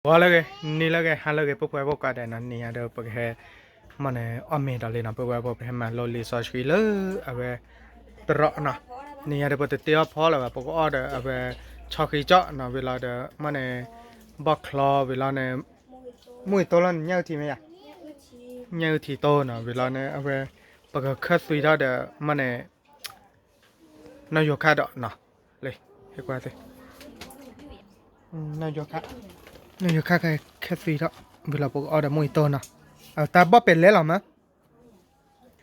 ဂီၤလၢအဂ့ၤ, နံၤလၢအဂ့ၤ, ဟါလၢအဂ့ၤ ပုၢ်ဖိဝဲၢ်ဖိကိးဂၤဒဲးနီၤ, နံၤညါဒီးပကဟဲ မ့ၢ်န့ၣ် အီၣ်မ့ၤဒီးလံနီၤ, ပုၢ်ဖိဝဲၢ်ဖိ ပဟဲမၤလိလံာ်စီဆှံလၢအဝဲ တရီနီၤ, နံၤညါဒီးပတတ့အီၣ်ဖီလၢၤဘၣ်, ပကအီၣ်ဒီးအဝဲ ဆီဃံကၠီနီၤ, ဝံၤလီၤဒီး မ့ၢ်န့ၣ် ဘီၣ်ချီ ဝံၤလီၤန့ၣ် မုၢ်အံၤတိလီၤန့ၣ် ညၣ်အုၣ်ထံမ့ၢ်ယၤ, ညၣ်အုၣ်ထံတိနီၤ, ဝံၤလီၤန့ၣ် အဝဲ ပက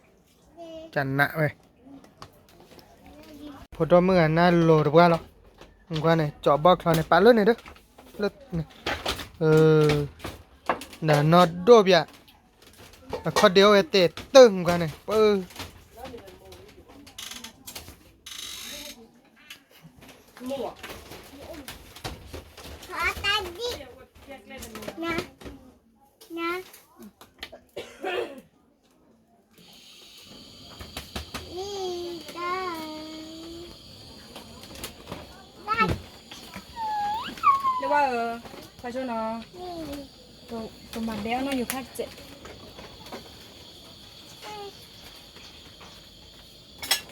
ခၢၣ်သွံထီၣ်ဒီး မ့ၢ်န့ၣ် နီၢ်ယိၤခါဒီးနီၤ, လံ ဟဲကွၢ်သ့ နီၢ်ယိၤခါ, နီၢ်ယိၤခါကခၢၣ်သွံထီၣ်, ဝံၤလီၤပကအီၣ်ဒီးမုၢ်အံၤတိနီၤ, အတၢ်ဘီၣ်ပဲာ်လဲလီၤမး, ကနးဝဲ, ဖိဒိၣ်မုၣ်ဂၤနၢ်လိၤတပှၢ်လီၤ, ကွၢ်န့ၣ် ကၠီဘီၣ်ချီန့ၣ် ပာ်လၢန့ၣ်ဒီး, လၢန့ၣ်, နနီၢ်ဒိၣ်ပၠး, အခီၣ်ဒ့အိၣ်ဝဲတဲာ်တၢ်ကွၢ်န့ၣ်, ပၢ လၢဝဲဧၢ, ဖးဆိနီၤ, ပမၤဒဲးအီၣ်နီၢ်ယိၤခါစဲး နီၢ်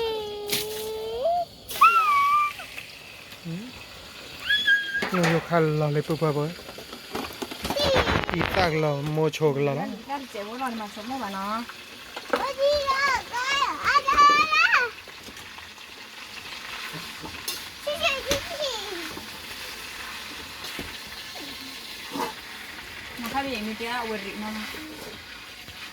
ယိၤခါလီၤလၢပုၢ်ဖိဝဲၢ်ဖိ, အံသၣ်ကလီၤ မိၢ်ဆိကလီၤလီၤ.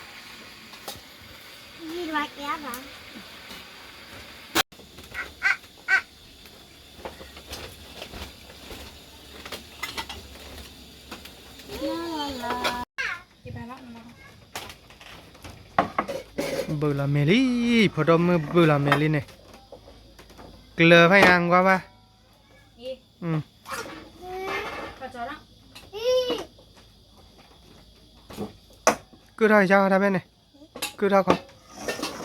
ဘုလီၤမဲာ်လံ, ဖိဒိၣ်မုၣ်ဘုလီၤမဲာ်လံန့ၣ်, ကျၢၤဖဲညါကွၢ်ဘၣ်, ကုၢ်ထီၣ်ယါတၢ်ဖဲန့ၣ်, ကုၢ်ထီၣ်ခီ,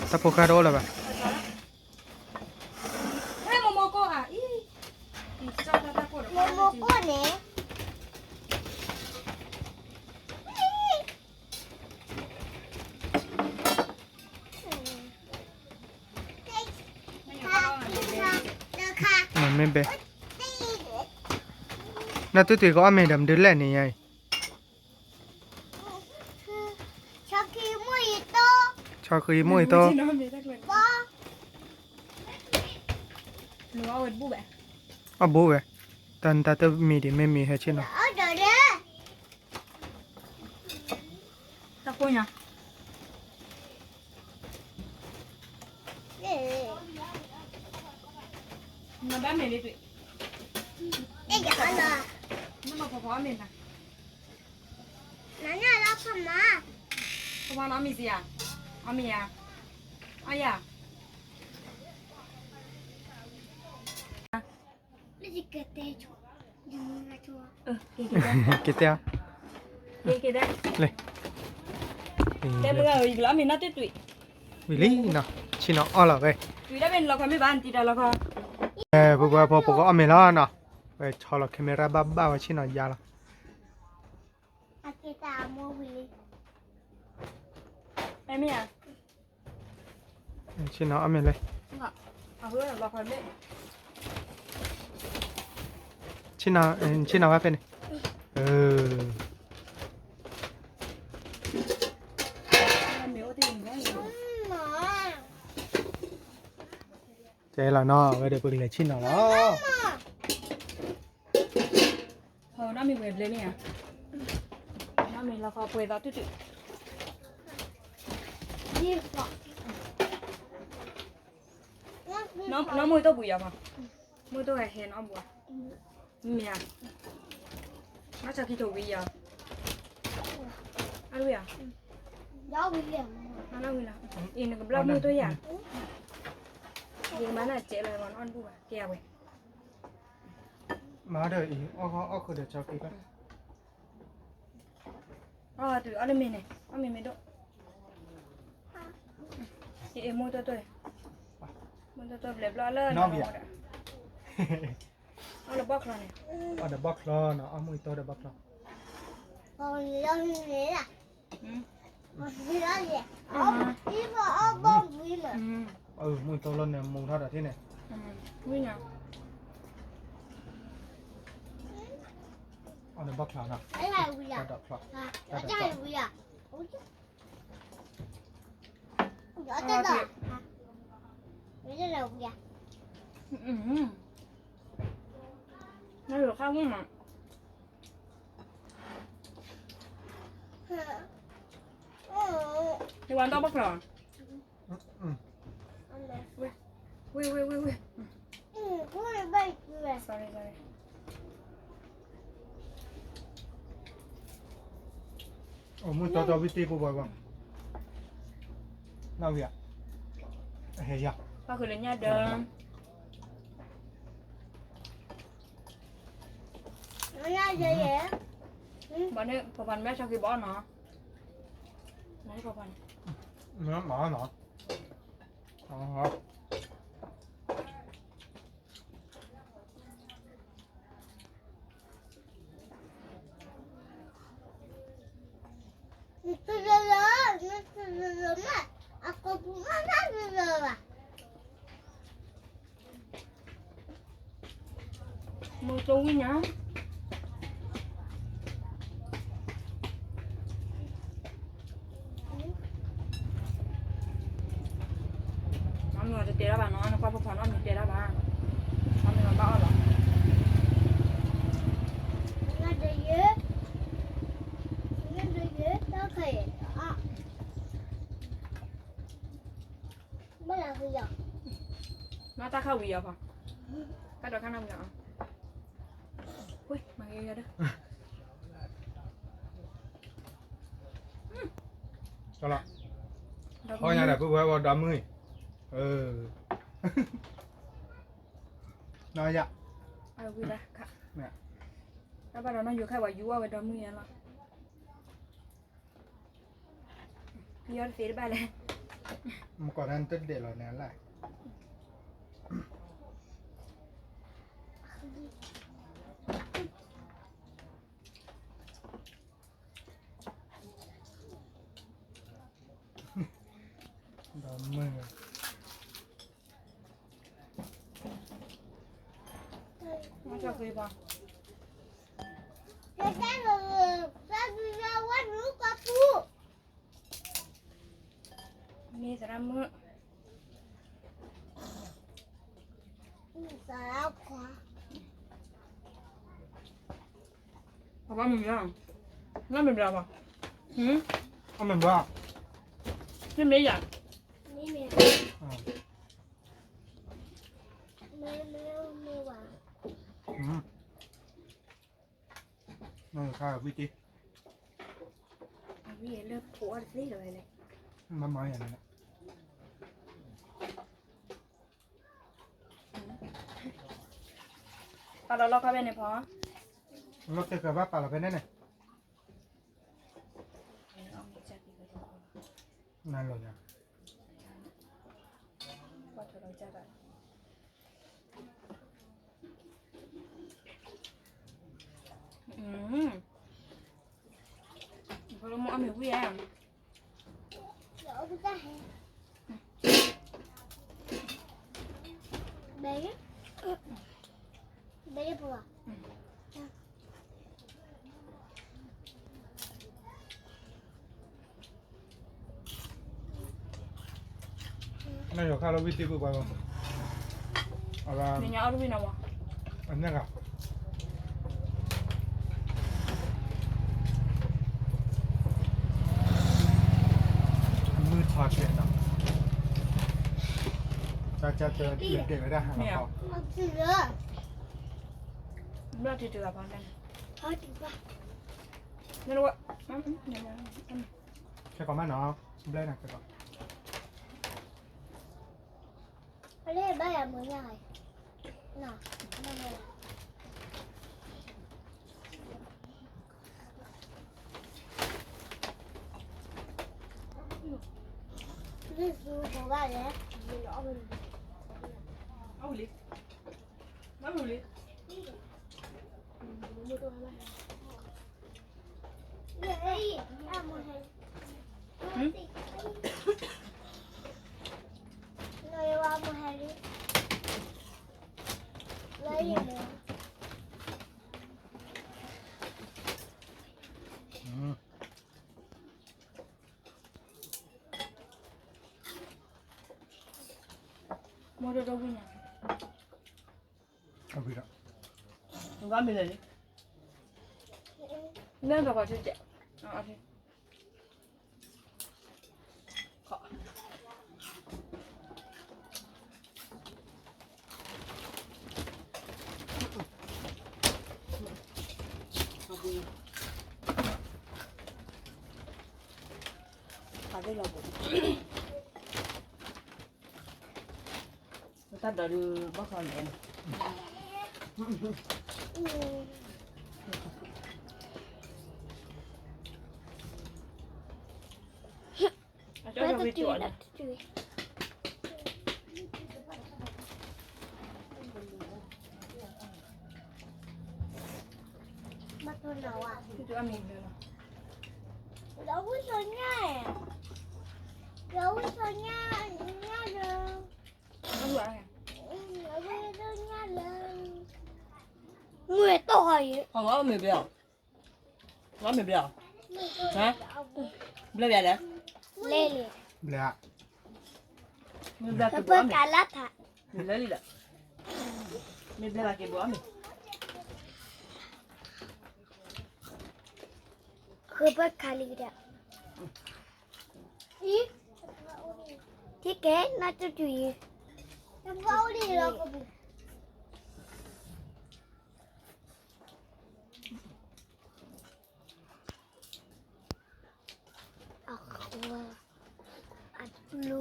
တၢ်ဖိခါတအိၣ်လၢၤဘၣ်. မ့ၢ်ဘဲ, နတူၢ်တုၤကအီၣ်မ့ၤဒီး မဒုးလဲၣ်န့ၣ်ယါအံၤ, ဆီဃံမိၢ်အံၤတိ, အီၣ်ဘူးဝဲ, တၢ်တမံၤဒံးမ့ၢ်မံၤဟဲဆ့ၣ်နီၤ တၢ်ကိၢ်ညါ, နဘၣ်မ့ၢ်လံ, နမ့ၢ်ဖီဖီအီၣ်မ့ၤနၤ, ဖီဖီနအီၣ်မ့ၤစံယါ, အီၣ်မ့ၤယါ, အီၣ်ယါ. က့ၤတဲ, လၢ, တဲမုၢ်ဂၤဧၢ, ယကလီၤမ့ၤနီၢ်တွံၢ်တွံၢ်, ဝံၤလံနီၤ, ဆ့ၣ်နီၤအီၣ်လီၤဝဲ, ဝံၤဒၣ်မ့ၢ်လီၤခီမ့ၢ်ဘၣ်နတံၤတၢ်လီၤခီ, ပပှၤဖိပကအီၣ်မ့ၤလီၤနီၤ, ဝဲဆီလီၤ camera ဘၣ်ဘၣ်ဝဲဆ့ၣ်နီၤယါလီၤ. ဆ့ၣ်နီၤအီၣ်မ့ၤလဲၣ်, ဆ့ၣ်နီၤဘၣ်ဖဲန့ၣ်, ကဲလီၤနီၤ, ဝဲဒီးပကလဲၤဆ့ၣ်နီၤလီၤ. နီၢ်မ့ၢ်ဝဲဘျဲမ့ၢ်ဧါ, နီၢ်မ့ၢ်လီၤခီပှဲၤသီတူၢ်တူၢ်, နီၢ်မ့ၢ်တအိၣ်ဘူးယၤမး, မ့ၢ်တအိၣ်ဟဲဟဲနီၢ်ဘူးဧါ, မ့ၢ်ဧါ, နီၢ်ဆီခံထိးဝံၤယၤ, အဝံၤဧါ, အဝံၤလီၤ, အံၤနကဘျီမ့ၢ်တအိၣ်ယၤ, ယကမၤနၤစဲးလီၤနီၢ်တဘူးဘၣ်, ကဲအဝဲ မၤဒီးအံၤ အီၣ်ဃီအီၣ်ဃုာ်ဒီးကၠီက့ဘၣ်, အီၣ်တုၤအီၣ်လၢမ့ၤန့ၣ် အီၣ်မ့ၤမ့ၢ်ဒိၣ်, အ့ၣ် မိၢ်တိၢ်တိၢ်, မိၢ်တိၢ်တိၢ်ဘျဲးဘျီလၢနီၢ်ဝံၤဒီး, အီၣ်ဒီးဘီၣ်ချီန့ၣ်, အီၣ်ဒီးဘီၣ်ချီနီၤ, အီၣ်မူၢ်တီဒီးဘီၣ်ချီ, မူၢ်တီလီၤန့ၣ် မူထီၣ်ဒီးထံၣ်န့ၣ်, အီၣ်ဒီးဘီၣ်ချီနီၤ, တၢ်ဒိးချီ, တၢ်ဒိးချီ နၢ်ယိၤခါဝံၣ်မး, ယဝၤဒီဘီၣ်ချီ, ဝံၣ်, ဝံၣ်, ဝံၣ်, ဝံၣ်, sorry, sorry. အိၣ်မူၢ်တီတီဝံၣ်တ့ၢ်ပူၤဘၣ်ဘၣ်, နၢ်ဝံၣ်ဧါ, ဟဲယၤ, ပၣ်ဃုာ်လၢညၣ်ဒၢ, ဘၣ်န့ၣ် ပပှၤန့ၣ်မ့ၢ်ဆီၣ်က့ၤဘၣ်အီၣ်နီၤ, မ့ၢ်ပပှၤန့ၣ်, မ့ၢ်မၤနီၤ, မုၢ်တိၢ်ဝံၣ်ညါ, အီၣ်မ့ၤအီၤတတဲတၢ်ဘၣ်နီၤ, နကွၢ်ဖိခွါနီၤ မ့ၢ်တဲတၢ်ဘၣ်, အီၣ်မ့ၤအီၤဘၣ်အီၣ်လီၤ, မ့ၢ်တၢ်ခါဝံၤအီၤ, မၤက့ၤယၤဒီး လီၤ, ဟီညါဒီး ပုၢ်ဝဲၢ်ဝဲဒီမုၢ်အံၤ, နီၢ်ယၤ, တၢ်ဘၣ်ဒီးနီၢ်ယိၤခါဝဲယူၤအီၣ်ဝဲဒီမုၢ်ယါလီၤ, ယီတသ့တဘၣ်လဲၣ်, မ့ၢ်ကီးတၢ်နတဒဲးလီၤန့ၣ်လၢ ဒီမုၢ်, မၤက့ၤဘၣ်, မ့ၢ်သရၣ်မုၣ်, အဘၣ်မုၢ်ယါ, လၢမ့ၢ်ဘျါဘၣ်, အမ့ၢ်ဘျါ, မ့ၢ်မ့ၢ်ယါ, မ့ၢ်မ့ၢ်ဝါ, နခါဝံၣ်တ့ၢ်, ဝံၣ်လၢဖိအီၣ်တသ့လၢၤဝဲလဲၣ်, မမၤယါန့ၣ်, ပာ်လီၤလီၤခီဖဲန့ၣ်ဖီ, လီၤတဲာ်ကဘၣ်ပာ်လီၤဖဲန့ၣ်န့ၣ်, နလီၤယါ, ဖိလၢမ့ၢ်အီၣ်မ့ၤဝံၣ်ဧါ, နယီၤခါလၢဝံၣ်တ့ၢ်ပူၤပှၤလီၤ, အဝဲ, နညါအီၣ်တဝံၣ်နီၤဝဲ, အန့ၣ်ဂၤ မုၢ်ထီၣ်ကဲးနီၤ, တၢ်ကၢ်တၢ်ဒဲးဝဲဒၣ်ဟးလီၤ, ဘျီၣ်တံၢ်တဂၤဖီန့ၣ်, ခဲကီးမးနီၤ, ဘျဲၣ်နၤခဲကီး, အလၢဘၣ်ယၤမုၢ်ညါ, လၢသူဘိးဘၣ်လဲၣ်, အဝံၤလံ, ဘၣ်မုၢ်လံ, မိၢ်တဒိၣ်ဝံၣ်ညါ, အဝံၣ်ဒီး, ဘၣ်မ့ၢ်လဲၣ်လံ, နဲၣ်ဒီးပှၤထံၣ်ကဲ, တၢ်ဒိးဒုးဘၣ်ဃီလဲၣ်န့ၣ်, အဝံၣ်, မုၢ်တီၢ်ဟါအံၤ, အမ့ၢ်ဘျဲၣ်, အမ့ၢ်ဘျဲၣ်, ဘျဲၣ်ဘျဲၣ်လဲၣ်, လဲၣ်လံ, ဘျဲၣ်, မ့ၢ်ဘျဲၣ်က့ၤဘိးအီၣ်မ့ၢ်, မ့ၢ်လဲၣ်လံဒီး, မ့ၢ်ဘျဲၣ်ဘၣ်က့ၤဘိးအီၣ်မ့ၢ်, ဃုပၢၢ်ခါလံဒီး, ထံကဲနီၢ်တူၢ်တူၢ်အံၤ, အဃိ, အပျူ,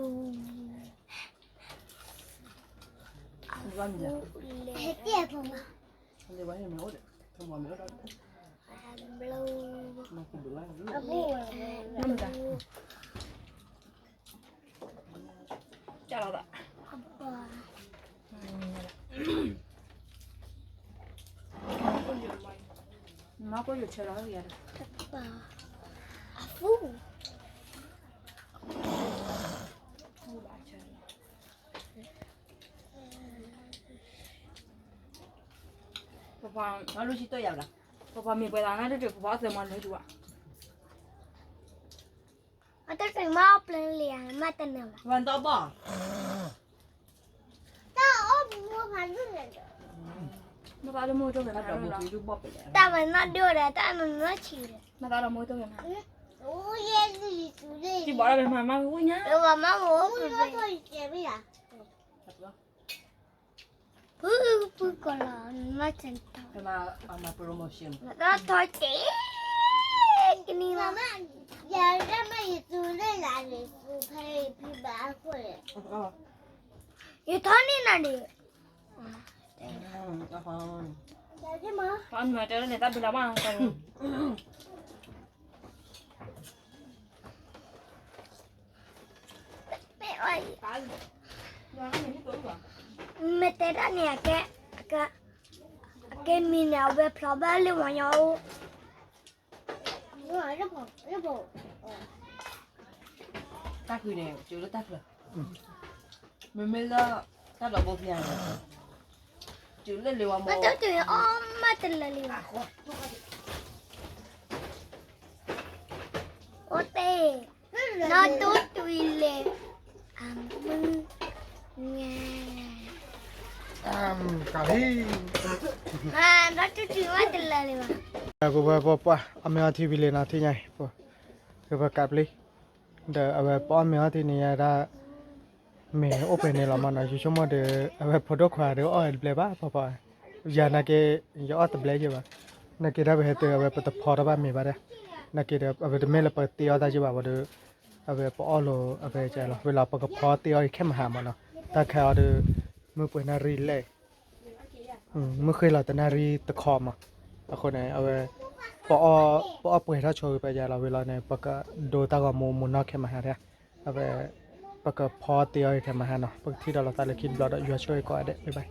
အပျူလဲၣ်, အပျူ, ကၢ်လီၤဘၣ်, မၤကိၢ်ယိာ်ဆၢလီၤယၤဒီး, အဖူ, ပပှၤ, ပပှၤမ့ၢ်ပှဲၤသးနၢ်တတုၤ ပပှၤအီၣ်သဲမီၤလၢဒူၣ်ဘၣ်, အတၢ်တမၤအီၣ်ပျဲလံဧါ မၤတနၢၤဘၣ်, ဝဲတဘီၣ်, တၢ်အီၣ်မူဖးဒိၣ်န့ၣ်ဒီး, မ့ၢ်ဘၣ်လၢမိၢ်ကၠိဖဲမၤဒိၣ်လီၤ, တၢ်ဝဲနီၢ်ဒိၣ်ဒီး တၢ်နီၢ်နီၢ်ဆံးဒီး, မ့ၢ်ဘၣ်လၢမိၢ်ကၠိဖဲမၤ, တဘီၣ်လၢဖဲမၤမၤဝံၤညါ, တဘီၣ်မၤဝံၤ, ဖုဖုကလီၤ, မၤစၢၤတၢ်, မၤ promotion, ဒီးထီၣ်က့ၤ, ကနံၤလီၤ, ယၤတၢ်မ့ၢ်ယသူလ့ၣ်လၢန့ၣ် သူဖဲယဖံဘၣ်အခိၣ်န့ၣ်, ယထီၣ်န့ၢ်နၤဒံး, အမၤတဲလၢန့ၣ် တၢ်ဘျုးလီၤမး, မ့ၢ်တဲဒၣ်န့ၣ် အကဲ, အကဲမံၤန့ၣ် အဝဲဖျိးဘၣ်လၢပှၤညီအိၣ်, တၢ်ဃုာ်န့ၣ် ကၠိလၢတၢ်ဖျၢၣ်, မ့မ့ၢ်လၢတၢ်ဒိးဘိဖံယၤန့ၣ်, ကၠိလၢလ့ဝါမ့ၢ်, မ့ၢ်တတုၤအီၣ်မ့ၢ်တလၢာ်လံဘၣ်, အိၣ်တ့ၢ်, နီၢ်တူၢ်တွံၤလဲၣ်, အမုၢ်, ကၢ်လံ, နီၢ်တူၢ်တွံၤမ့ၢ်တလၢာ်လံဘၣ်, ပဝဲပပှၢ် အီၣ်မ့ၤအီထံဝံၤလံနီၤ ထံၣ်ညါအံၤ, ပကပၤကးပျံၤ, ဒီးအဝဲပအီၣ်မ့ၤအီထံန့ၣ်ယါဒၣ်, မ့ၢ်အိၣ်ဖဲန့ၣ်လီၤမးနီၤ, ယဆိကမိၣ်ဒီး အဝဲဖိဒိၣ်ခွါဒီးအီၣ်တဘျဲဘၣ်, ပပှၢ်, ယၤနာ်က့, ယအီၣ်တဘျဲယဲဘၣ်, နာ်က့ဒၣ်ပဟဲတုၤအဝဲပတဖီထီၣ်ဘၣ်မ့ၤဘၣ်ဒီး, နာ်က့ဒီး အဝဲတမ့ၢ်လၢပတ့အီၣ်တၢ်ယဲဘၣ်ဝဲဒီး, အဝဲပအီၣ်လိာ်အဝဲကဲလီၤ, ဝံၤလီၤပကဖီတ့အီၣ်အံၤခဲမဟါမးနီၤ, တၢ်ခဲအံၤဒီး, မုၢ်ပှဲၤနၣ်ရံၣ်လဲၣ် မုၢ်ဃ့လီၤတနၣ်ရံၣ်တခီမး, အဃိန့ၣ် အဝဲ, ပအီၣ်ပှဲၤထီၣ်ဆိဂ့ၤပယၤလီၤဝံၤလီၤန့ၣ် ပကဒိတၢ်ဂီၤမူမုၢ်နီၢ်ခဲမဟါ, အဝဲ, ပကဖီတ့အီၣ်အံၤခဲမဟါနီၤ, ပကထံၣ်ဒီးလိာ်သးလၢခံတဘျီဒီး ယွၤဆိၣ်ဂ့ၤကိးဂၤဒဲး, ဘၣ်ဘၣ်.